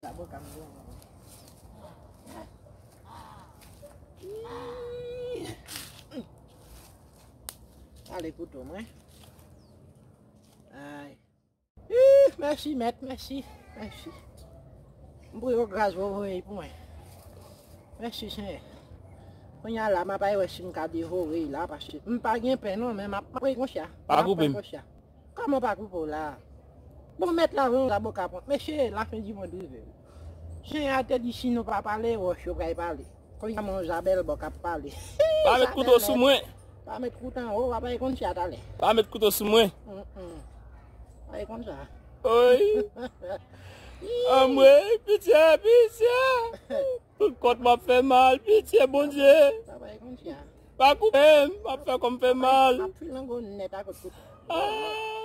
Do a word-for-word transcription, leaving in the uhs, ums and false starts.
Laboka m bon. Ale kouto mwen. Ay. Ih, mèsi, mèt, mèsi, mèsi. M priye w gras w voye pou mwen. Mèsi, Senyè. Kounye a la, m ap al wè si m ka devore l la, paske m pa gen pen non, men m ap priye konsa. Pa koupe m. Kòman pa koupe w la? Bon, mèt la, yon zaboka pran. Mesye, lafen di mond rive. Senyè a te di, si nou pa pale, wòch yo pral pale. Kounye a, men yon zabèl bò k ap pale. Pa met kouto sou mwen. Pa met kouto anwo, w ap al konn sa talè. Pa met kouto sou mwen. Mm, mm. Al konn sa. Oy. Anmwey, pitye, pitye. Tout kont m ap fè mal, pitye, Bondye. Sa pa konn sa. Pa koupe m, m ap fè kò m fè mal. M ap fil nan gwo nèt a kout kouto. Ah.